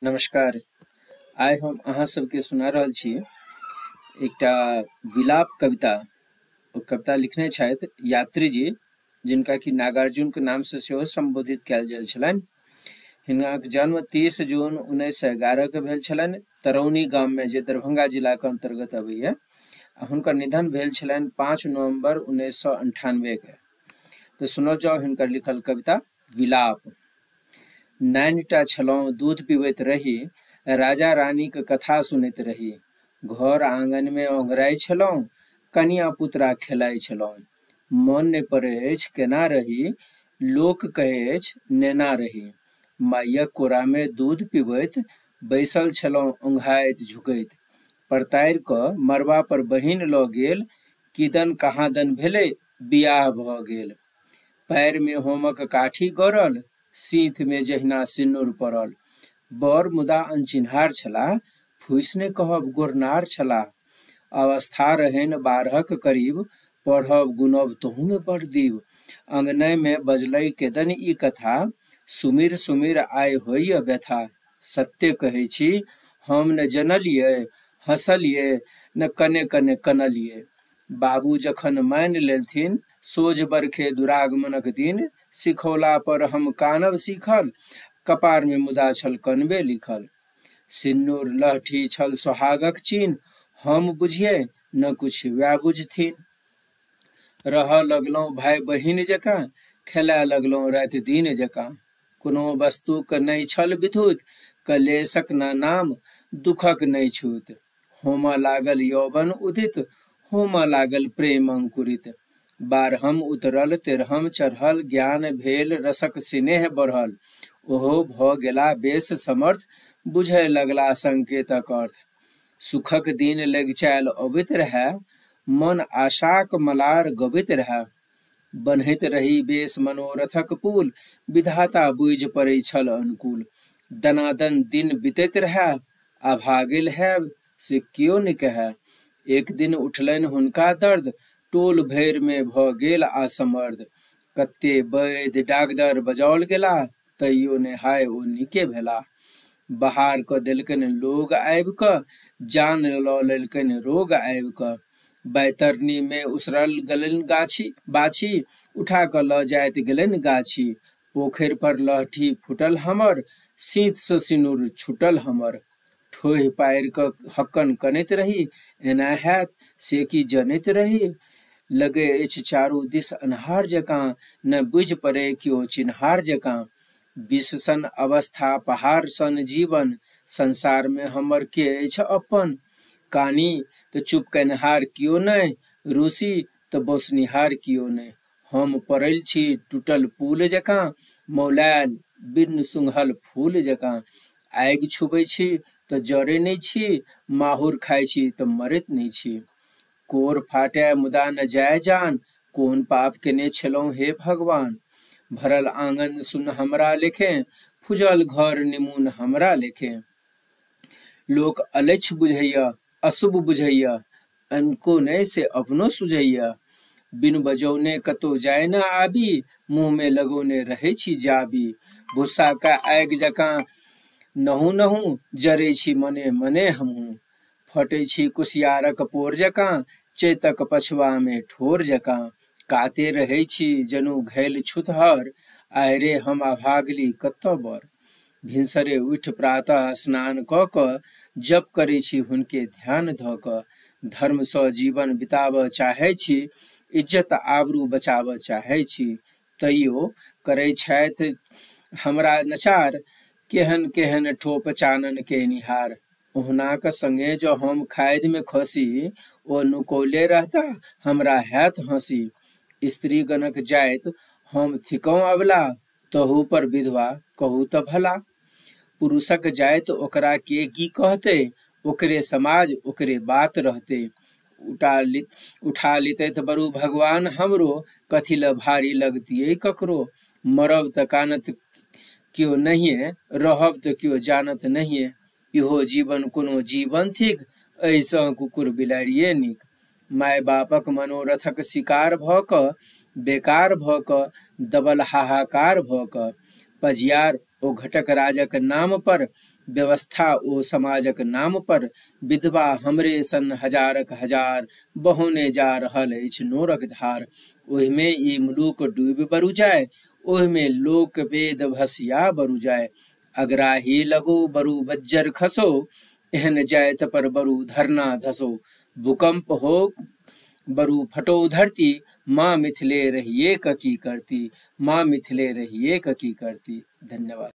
नमस्कार। आइ हम अहाँ सबके सुना रहल छी एकटा विलाप कविता। ओ कविता लिखने छथि यात्री जी, जिनका कि नागार्जुनके नामसँ सेहो सम्बोधित कयल गेल छलनि। हिनक जन्म 30 जून 1911 के भेल छलनि तरौनी गाममे, जे दरभंगा जिलाके अन्तर्गत अबैया। आ हुनकर निधन भेल छलनि 5 नवम्बर 1998 के। तऽ सुनल जाउ हिनकर लिखल कविता विलाप। नान्हिटा छलहुँ, दूध पीबैत रही, राजा रानीके कथा सुनैत रही। घर आङनमे ओंघराइ छलहुँ, कनिया पुतरा खेलाइ छलहुँ। मन नहि पड़ै अछि केना रही, लोक कहै अछि नेना रही। माइयक कोरामे दूध पीबैत बैसल छलहुँ ओंघाइत झुकैत। परतारि कऽ मड़बा पर बहिन लऽ गेल, किदन कहाँदन भेलै, बियाह भऽ गेल। पैरमे होमक काठी गड़ल, सीथमे जहिना सिन्नुर पड़ल। बर मुदा अनचिन्हार छलाह, फूसि नहि कहब गोरनार छलाह। अवस्था रहनि 12 करीब, पढ़ब गुनब तहूमे बड़ दीब। अंगनैमे बजलै केदन ई कथा, सुमिर सुमिर आइ होइए व्यथा। सत्य कहै छी हम ने जनलियै, हँसलियै ने कने कने कनलियै। बाबू जखन मानि लेलथिन, सोझ बरखे दुरागमनक दिन, सिखौला पर हम कानब सीखल, कपारमे मुदा छल कनबे लिखल। सिन्नुर लहठी छल सोहागक चिन्ह, हम बुझियै न किछु वएह बुझथिन। रहऽ लगलहुँ भाय बहिन जकाँ, खेलाय लगलहुँ राति दिन जकाँ। कोनो वस्तुक नहि छल विद्युत, कलेशक न नाम दुखक नहि छूत। होमऽ लागल यौवन उदित, होमऽ लागल प्रेम अंकुरित। 12हम उतरल 13हम चढ़ल, ज्ञान भेल रसक स्नेह बढ़ल। ओहो भऽ गेला बेस समर्थ, बुझय लगला संकेतक अर्थ। सुखक दिन लगिचायल अबैत रहए, मन आशाक मलार गबैत रहए। बन्हैत रही बेस मनोरथक पुल, विधाता बुझि पड़ै छल अनुकूल। दनादन दिन बितैत रहए, अभागिल हैब से केओ नहि कहए। एक दिन उठलनि हुनका दर्द, टोल भरिमे भऽ गेल असमर्द। कते वैद्य डागदर बजाओल गेला, तैयो ने हाय ओ नीके भेला। बहार कऽ देलकनि लोग आबि कऽ, जान लऽ लेलकनि रोग आबि कऽ। बैतरनीमे उसरल गेलनि गाछी बाछी, उठा कऽ लऽ जाइत गेलनि गाछी। पोखरि पर लहठी फूटल हमर, सीथसँ सिनुर छूटल हमर। ठोहि पारि कऽ हक्कन कनैत रही, एना हैत से की जनैत रही। लगै अछि चारू दिस अन्हार जकाँ, न बुझि पड़ै केओ चिन्हार जकाँ। विष सन अवस्था पहाड़ सन जीवन, संसारमे हमर के अछि अपन। कानी तऽ चुप केनिहार केओ नहि, रूसी तऽ बौसनिहार केओ नहि। हम पड़ल छी टूटल पुल जकाँ, मौलायल बिन सुंघल फूल जकाँ। आगि छुबै छी तऽ जरै नहि छी, माहुर खाइ छी तऽ मरैत नहि छी। कोर फाटय मुदा न जाय जान, कोन पाप केने छलहुँ हे भगवान। भरल आंगन सुन हमरा लेखे, फुजल घर निमुन हमरा लेखे। लोक अलच्छ बुझैया, अशुभ बुझैया, अनको नहि से अपनो सुझैया। बिनु बजौने कतौ जाय न आबी, मुँहमे लगौने रहै छी जाबी। भुस्सा का आगि जकाँ नहु नहु जरै छी मने मने हमहूँ। फटै छी कुसियारक पोर जकाँ, चैतक पछुआमे ठोर जकाँ। काते रहै छी जनु घैल छुतहर, आहिरे हम अभागली कतऽ बर। भिनसरे उठि प्रातः स्नान कऽ कऽ, जप करै छी हुनके ध्यान धऽ कऽ। धर्मसँ जीवन बिताबऽ चाहै छी, इज्जत आबरू बचाबऽ चाहै छी। तैयो करै छथि हमरा नचार, केहन केहन ठोप चानन केनिहार। ओहुनाक संगे जँ हम खाधिमे खसी, ओ नुकौले रहता हमरा हैत हँसी। स्त्रीगणक जाइत हम थिकहुँ अबला, तहू पर विधवा कहू तऽ भला। पुरुषक जाइत ओकरा के की कहतै, ओकरे समाज ओकरे बात रहतै। उठा लितैथ बरु भगवान हमरो, कथी लए भारी लगतियै ककरो। मरब तऽ कानत केओ नहिये, रहब तऽ केओ जानत नहिये। इहो जीवन कोनो जीवन थिक, एहिसँ कुकुर बिलाड़िये नीक। माय बापक मनोरथक शिकार भऽ कऽ, बेकार भऽ कऽ, दबल हाहाकार भऽ कऽ। पजियार ओ घटक राजक नाम पर, व्यवस्था ओ समाजक नाम पर, विधवा हमरे सन हजारक हजार बहौने जा रहल अछि नोरक धार। ओहिमे ई मुलुक डूबि बरु जाय, ओहिमे लोक वेद भसिया बरु जाय। अगराही लगो बरु बज्जर खसो, एहन जायत पर बरु धरना धसो। भूकंप हो बरु फटो धरती, माँ मिथिले रहिए क की करती, माँ मिथिले रहिए क की करती। धन्यवाद।